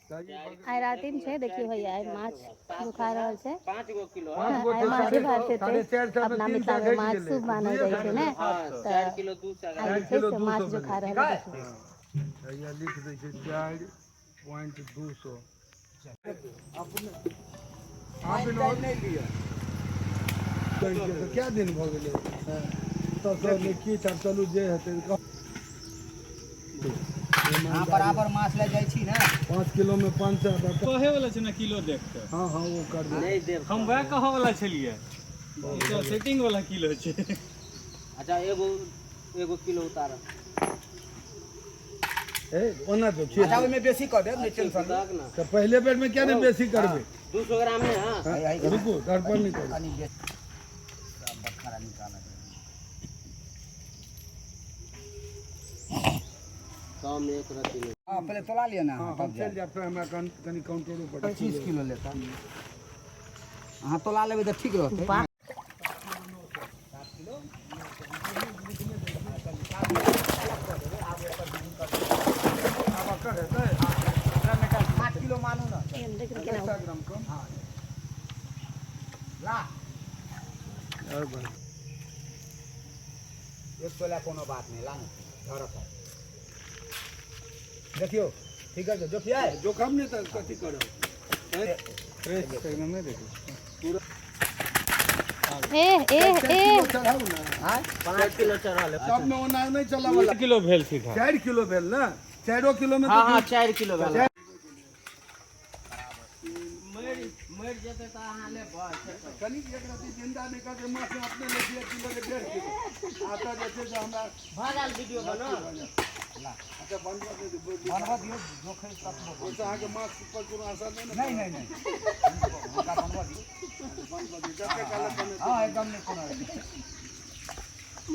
आइ रातिमे छै। देखियौ भैया आइ माछ दुखा रहल छै। पाँच गो आइ छै। माछे साढ़े भात हेतै। साढ़े चारि सए मे अपना तीन सए मिथिलामे घटि माछ गेलै शुभ मानल दुइए जाइ सए छै भेलै। ने, तऽ आइ जे चारि छै किलो से दू माछ सए जोखा भेलै। रहल है। देखियौ हैया लिख दै छै 4.2 सए। अपने अहाँ विनोद नहि लिअ। तऽ कए दिन भऽ गेलै तऽ नहि किछु। आब चलू, जे हेतै। अहाँ बराबर माछ लए जाइ छी ने? 5 किलोमे 500। कहे वाला छै ने किलो देख कऽ। हँ, ओ कर देब। हम वएह कहऽ वाला छलियै, ई तऽ सेटिंग वाला किलो छै। अच्छा, एगो एगो किलो उतार। ए ओना तो छियै। अच्छा, ओहिमे बेसी कऽ देब, नहि टेंशन लिअ। ना। तऽ पहिले बेरमे किया नहि बेसी करबै? 200 ग्राम ने, हाँ। हाँ, रुकू, धड़पड़ नहि करू। कनि बेसी सब बखरा निकालऽ। कम एक रत्ती नहीं। हाँ, पहिले तोला लिअ ने। हँ। अहाँ हम तब चलि जायब, फेर हमरा कनि काउंटरो पर। 25 किलो लेता। अहाँ तोला लेबै तऽ ठीक रहतै। वाह। आब एकर हेतै। 8 किलो मानू ने। देख केना। 100 ग्राम कम। ला। और बस। 100 ला कोनो बात नहि, ला ने धरत। देखियौ, ठीक है, जोखिए। जोखम नहि तऽ कथी करब? फ्रेश एकदम नहि देखू। ए ए ए। किलो चढ़ाउ ने। हाँ। 5 किलो चढ़ल। सबमे ओना नहि चलऽ वाला। किलो भेल सीधा। 4 किलो भेल ने? 4 किलो मे हाँ। तऽ हाँ, 4 किलो भेल। मरि मरि जेतै तऽ अहाँ लेबै? कनि एक रत्ती जिंदा नहि करतै माछ। अपने लै छियै किलो के 1.5 किलो, आ तऽ जे छै से हमरा भऽ गेल वीडियो बनल। अच्छा, बनबऽ नहि दियौ। बनबऽ दियौ, जोखै तक। ओहिसँ अहाँके माछ पर कोनो असर नहि ने? नहि नहि नहि, हुनका बनबऽ दियौ। बनबऽ दियौ, जते काल बनेतै। हाँ, एकदम नहि कोनो।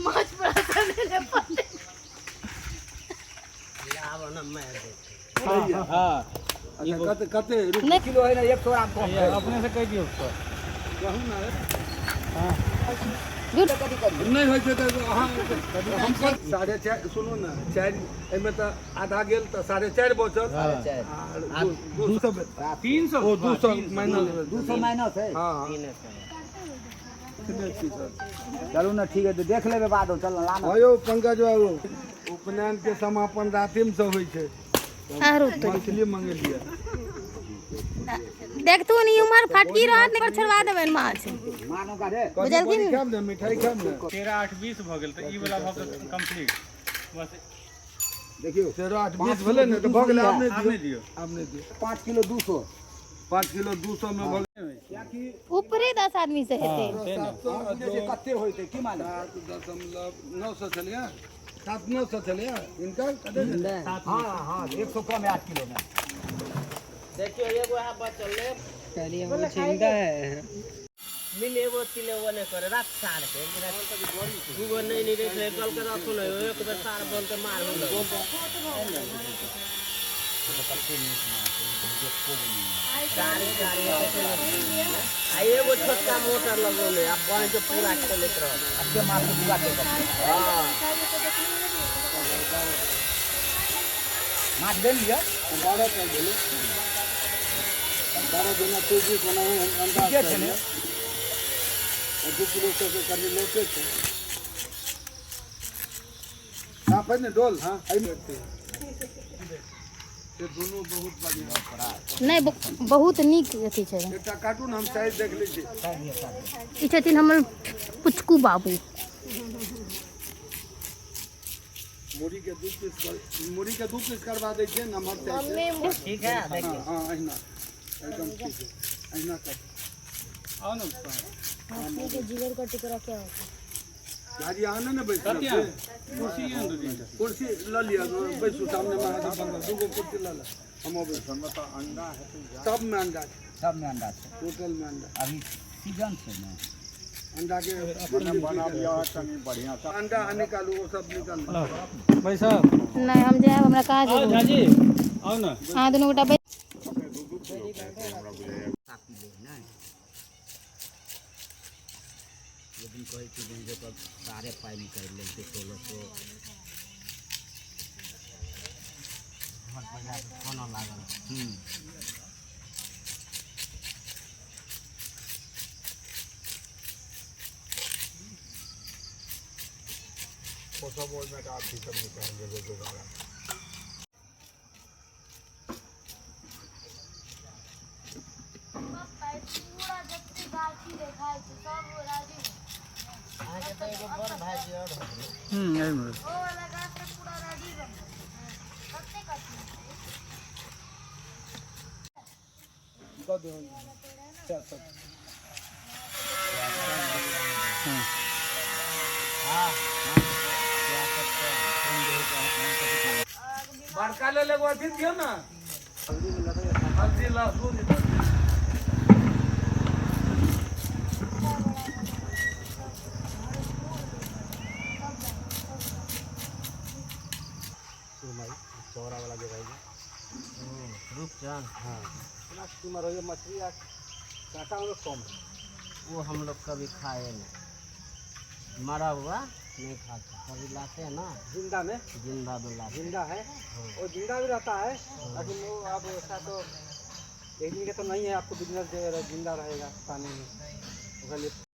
माछ पर असर नहि पड़तै। आब ने मारि देतै। हाँ। अच्छा, कते कते रुकू। नहि। किलो है ने, 100 ग्राम कम है। अपने से कहि दियौ सर। कहू ने। झूठ। कथी करियौ? नहि होइ छै तऽ अहाँ हम कर 4.5। सुनू ने, चारि एहिमे तऽ आधा गेल तऽ 4.5 बचल। 4.5। आ 200। 300। ओ 200 माइनस। 200 माइनस है। हाँ। 300। कितने छी सर? चलू ने, ठीक है, तऽ देख लेबै बाद, चल ला ने। हाँ यौ पंकज बाबू, उपनयन के समापन रातिम से होइ छै। आरो तो मछली मंगेलियै। देखतू नी, उमर फटकी रहत ने पर छोड़वा देबनि माछ। मानो का रे। कथी? बुझलखिन? बड़ी खायब ने, मिठाई खायब ने? 13 8 20 भऽ गेल, तऽ ई वाला भऽ गेल कम्प्लीट बस। देखियौ। 13 8 20 भेलै ने, तऽ भऽ गेलै। आब आब नहि नहि दियौ। दियौ। आब नहि दियौ। 5 किलो 200। 5 किलो 200 मे भऽ गेल। कियाकि ऊपरे 10 आदमी से हेतै। 700। हम बुझै छियै कते होइतै, की मालूम। 7.9 सए छलैया, सात नौ सए छलैया। हिनकर कते छलै? हाँ, 100 कम है 8 किलो में। देखियौ, एगो है बचल ले। मिल एगो तिले वो नहि करे रात सार के दूगो नहि नहि रहै छलै, कहलकै रखू ने, एक बेर सार बोलते मार हो गेल। गाड़ी गाड़ी आ एगो छोटका मोटर लगौने आ बन जो पूरा खेलैत रहल। अच्छे माल के पूरा टेकअप। हाँ। माछ दे लिअ। 12 कर भेलै, 12 दिना 24 बनाबू, हम अंदाज ठीके छै ने? 2 किलो से कनि लौटे छै। हाँ, पहिने डोल। हाँ, एहिमे से दुनू बहुत बढ़िआँ। नहि, बहुत नीक अथी छै। एकटा कार्टून हम साइज देख लै छी। ई छथिन हमर पुचकू बाबू। मुरही के 2 पीस कर, मुरही के 2 पीस करवा दै छियै, नमहर साइज। ठीक है, देखिए। हाँ, अहिना एकदम ठीक है, अहिना कर। आओ ने। मछली के जिगर का टुकड़ा क्या होता है? झाजी, अहाँ नहि ने बैसब? सत्या, कुर्सी आन दू तीनटा। कुर्सी लऽ लिअ, बैसू सामने मे। अहाँके बनल दूगो कुर्सी लऽ ले, हम अबै। सबमे अंडा छै। सबमे अंडा छै। टोटल मे अंडा। अभी सीजन छै ने। अंडा के अंडा अहाँ निकालू, ओ सब निकालू। बैसब? नहि, हम जायब, हमरा काज आओ। है। झाजी, आओ ने। अहाँ दुनू गोटा बैठ। 7 किलो नहि, लेकिन कहै छी जे ओकर सारे पाइ निकालि लेलकै 1600। कोना लागल? वो सब ओहिमे का अथी सब निकालि देबै दोबारा। पूरा जते गाछी देखाइ छै सब राजीव। अहाँके तऽ एगो बड़ भाईजी आओर हो। एहिमे ओ वाला गाछ तऽ पूरा राजीव कते कटने छै। दऽ दियौ 66। बड़का ले एगो अथी दियौ ना, हल्दी लहसुन। चौड़ा वाला जो रहेगा। रूपचंद। हाँ, मछली कांटा में कम है। वो हम लोग कभी खाए नहीं, मरा हुआ नहीं खाते। कभी लाते हैं ना। जिंदा में। जिंदा में लाते। जिंदा है वो, जिंदा भी रहता है, लेकिन वो आप ऐसा तो एक दिन का तो नहीं है। आपको बिजनेस जो है जिंदा रहेगा पानी में, ओकरा लिए।